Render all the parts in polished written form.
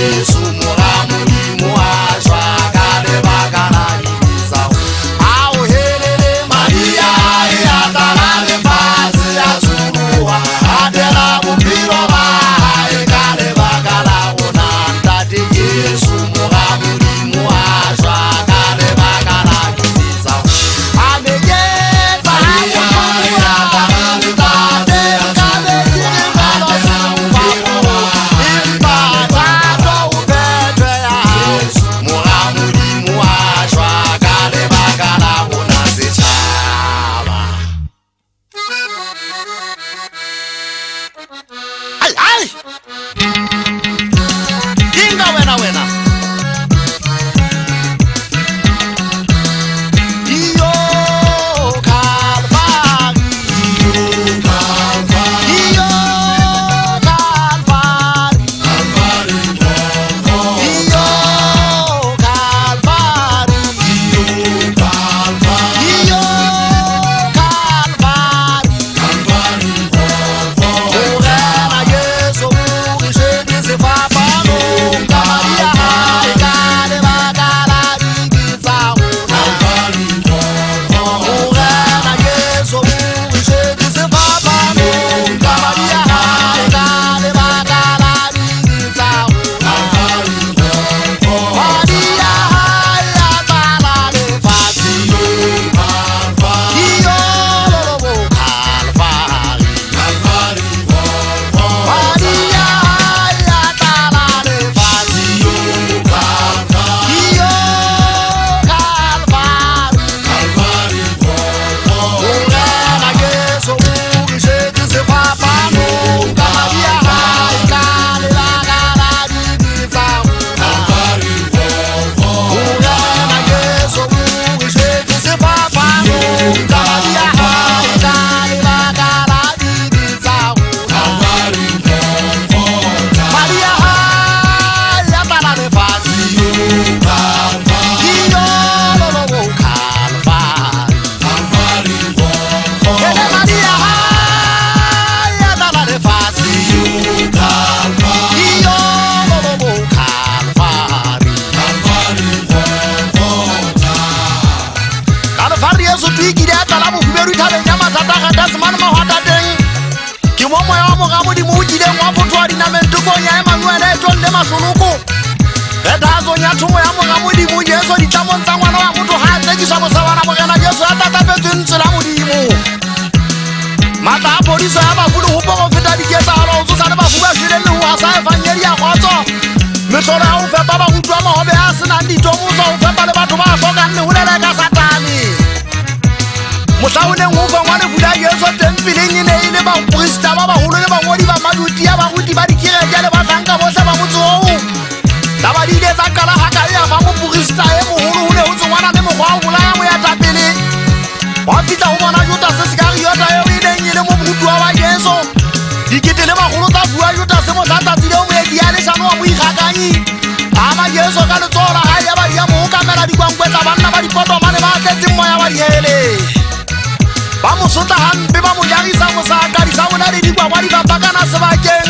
Jesu Mora Modimo a shwa ka lebaka la dibe tsa rona. Ao helele madi a hae a tlala lefatshe a tsholoha, a tela bophelo ba hae ka lebaka la rona. Ntate Jesu Mora Modimo a shwa ka lebaka la dibe tsa rona. A meketsa ntate nkabe ke re jwalo sefapano, empa thato ho phethwe ya hao. Mora Modimo a shwa ka lebaka la rona setjhaba. Ai, ai! Keng ka wena wena? Iyo Calvary, iyo Calvary, iyo Calvary, iyo Calvary. Morena Jesu o re shwetse sefapanong ka madi a hae ka lebaka la dibe tsa rona. Morena Jesu o re shwetse sefapanong ka madi a hae ka lebaka la dibe tsa rona. Madi a hae a tlala lefatshe. Iyo lolobo Calvary. Madi a hae a tlala lefatshe. Iyo Calvary. Morena Jesu o re shwetse sefapanong ka madi a hae ka lebaka la dibe tsa rona. Morena Jesu o re shwetse sefapanong ka madi a hae ka lebaka la dibe tsa rona. Madi a hae a tlala lefatshe. Iyo lolobo Calvary. Ele madi a hae a tlala lefatshe. Iyo lolobo Calvary. Kalvari Yesu tu ikile a tlala bohubedu thabeng ya mathata Gethsemane mahwatateng. Ke mo moya wa Mora Modimo o kileng wa fothoha dinameng tokong ya Emmanuele e tonne mahloloko. Phethahatsong ya thomo ya Mora Modimo Jesu ditlamong tsa ngwana wa motho ha a tsekiswa bosabana Morena Jesu ya tlatlapetsweng tsela Modimo. Matla a phodiso ya bafu le ho porofeta diketsahalo ho tsosa le bafu ba shweleng le ho hasa evangeli ya kgotso. Mehlolo ya ho fepa barutwa mahobe a senang ditomoso ho fepa le batho ba hlokang le ho leleka Satane. Mohla ho neng ho fangwa lefu la Jesu tempeleng e ne e le baprista ba baholo le bangodi ba Majudia, baruti ba dikereke le bahlanka bohle ba motse oo. Taba di ile tsa qala ha ka ya fa moporista e moholo ho ne ho tsongwana le mokgwa wa ho bolaya moetapele. Wa fihla ho bona Judase Iskariota eo e neng e le morutuwa wa Jesu. Dikete le makgolo tsa fuwa Judase mohla tsatsi leo moeki ya leshano wa moikgakanyi. A ama Jesu ka letsoho la hae yaba di a mo okamela dikwankwe tsa banna ba dipotomane ba tletseng moya wa dihele. Ba mo sotla hampe, ba mo jarisa mosaka, disabole le dikwakwa di fapakana sebakeng.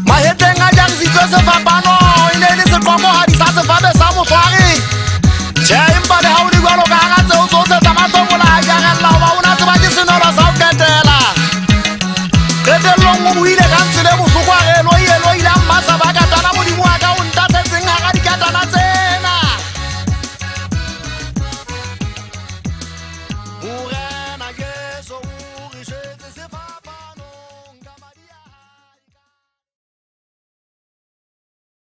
Mahetleng a jarisitswe sefapano, e ne e le seqomohadi sa sefabe sa mohlware.